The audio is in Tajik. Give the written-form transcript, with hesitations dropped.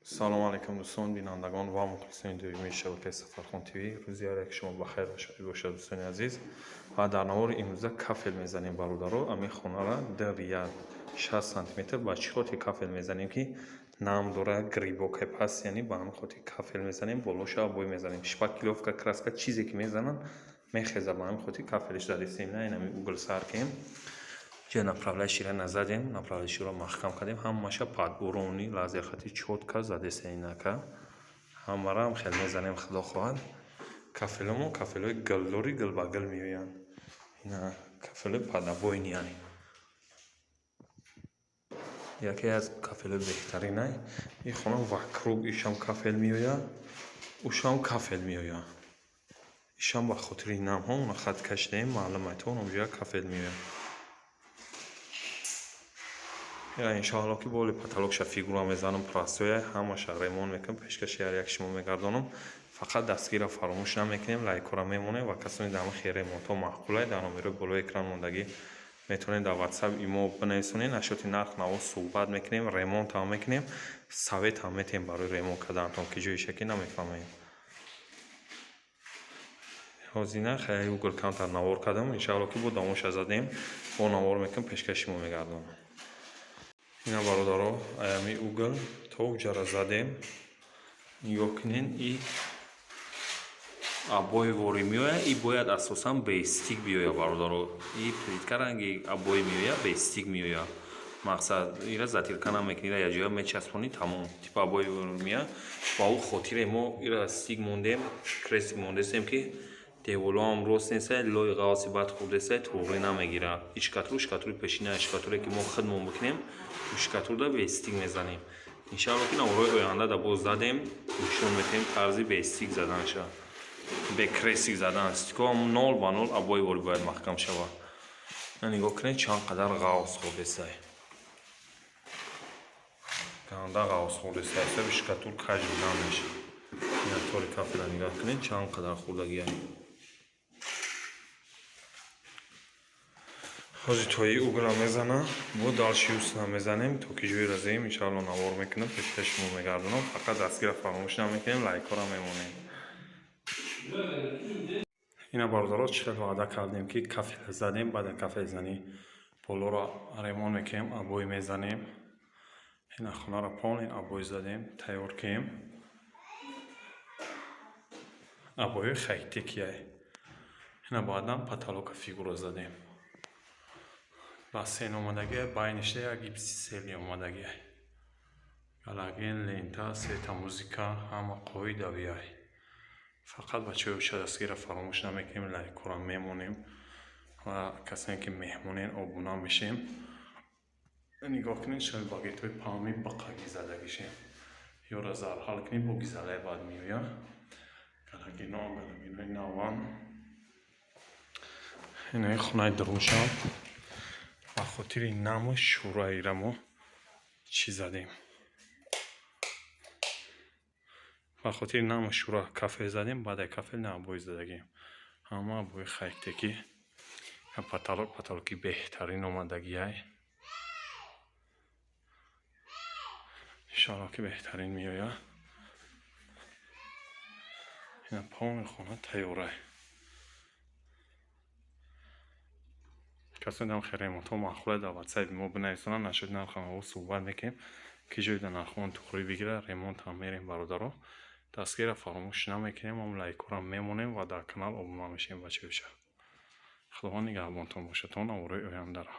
Салом алейкум, дӯстон, бинандагон ва мухлисони доимии шабакаи Сафархон ТВ. Рӯзи ҳар як шумо ба хайр ва шодӣ бошад, дӯстони азиз. Ва дар навори имрӯза кафел мезанем, бародаро. Ами хонара 2 ряд 60 сантиметр. Ба чӣ хотир кафел мезанем? Ки нам дора, грибок паст, яъне ба ҳамин хотир кафел мезанем, болоша обои мезанем, шпаклёвка, краска, чизе ки мезананд, мехеза. Ба ҳамин хотир кафелш задистем. На инами угол сар кем ҷа направляющий ра назадем, направляющий ро маҳкам кардем, ҳамаша подборони лазерхати чётко задеста. Инака ҳамараам хел мезанем, худо хоҳад. Кафеломо кафелои гилдори, гил ба гил меоянд. Ина кафелои под обойный, яъне яке аз кафелои беҳтаринай. И хона вокруг ишам кафел меояд, ушам кафел меояд, ишам ба хотири намҳо она хат кашидаем, маълум ай то онҷоя кафел меояд. Иншоалло, ки боли потолок ша фигура мезанам, простой ҳамаша ремонт мекунам, пешкаши ҳар як шумо мегардонам. Фақат дастгирро фаромӯш намекунем, лайкҳоро мемонем. Ва касоне дар ҳамин хел ремонтҳо маъқулай, дар номерои болои экран мондагӣ метавонед дар ватсап имо бинависонед. Нашоти нарх наво суҳбат мекунем, ремонтам мекунем, совет ҳам метиҳем барои ремонт карданатон, ки ҷоиша ки намефаҳмем. Ҳозина хеле угол камтар навор кардам, иншоалло, ки бо давомша задем, бо навор мекунам, пешкаши шумо мегардонам. Ина, бародаро, аями угол то уҷара задем. Нигоҳ кунед, и обои ворӣ меояд, и бояд асосан без стик биёяд, бародаро. И плитка ранги обои меояд, без стик меояд. Мақсад, ира затирка намекунӣ, ира якҷоя мечаспонӣ, тамом. Типа обои меояд. Ба ӯ хотире мо ира стик мондем, крестик мондесем, ки деволоам рост нестай, лои ғавси бад хӯрдестай, туғрӣ намегирад. И штукатур, штукатури пешина, штукатуре ки мо худмон бикунем, штукатурда без стик мезанем. Иншалло, ки наворҳои оянда да боз задем, нишон метиҳем тарзи без стик заданша, бе крестик задан. Стик о нол ба нол обои вори бояд маҳкам шавад. Нигоҳ кунед, чанд қадар ғавс хӯрдестай, ганда ғавс хӯрдестай, ҳисоби штукатур каҷ будан мешавад. Ина тори кафела нигоҳ кунед, чанд қадар хӯрдагиай. Ҳозир тои угол а мезанам, бо дальше усна мезанем, то ки ҷои разеем. Иншалло, навор мекунам, пешкаши шумо мегардонам. Фақат дастгира фаромӯш намекунем, лайкҳоро мемонем. Ина, бародаро, чӣ хел ваъда кардем, ки кафел задем, баъда кафелзанӣ болоро ремонт мекунем, обои мезанем. Ина хонаро полный обои задем, тайёр кунем. Обои хайтекияй. Ина баъдан потолок а фигура задем. Бассейн омадагия, байништа як гипси омадагия, галоген, лента, светомузыка, ҳама қоидавиай. Фақат, бачаҳои уша, дастгира фаромӯш намекунем, лайкҳоро мемонем ва касоне ки меҳмонен, обуна мешем. Нигоҳ кунед, шояд багетҳои палми бақаги задагишем, ёра зарҳал кунед, бо гизалаи бад меояд. Галогено, галогенои наван. Инаи хонаи дуруншам ба хотири наму шӯраира мо чӣ задем? Ба хотири наму шӯра кафел задем, баъдаи кафел на обои задагем, ҳама обои хайтекӣ. Потолок, потолок и беҳтарин омадагиай. Иншоалло, ки беҳтарин меояд. Ина полный хона тайёрай. Касоне дам хел ремонтҳо маъқулай, дар ватсапи мо бинависонанд, нашуд нархам суҳбат мекунем, ки ҷойда нархҳоон туғрӣ бигирад, ремонт ҳам мерем. Бародаро, дастгира фаромӯш намекунем, ҳам лайкҳоро мемонем ва дар канал обуна мешавем. Бачаёша, худованд нигаҳбонтон бошад то наворҳои ояндаро.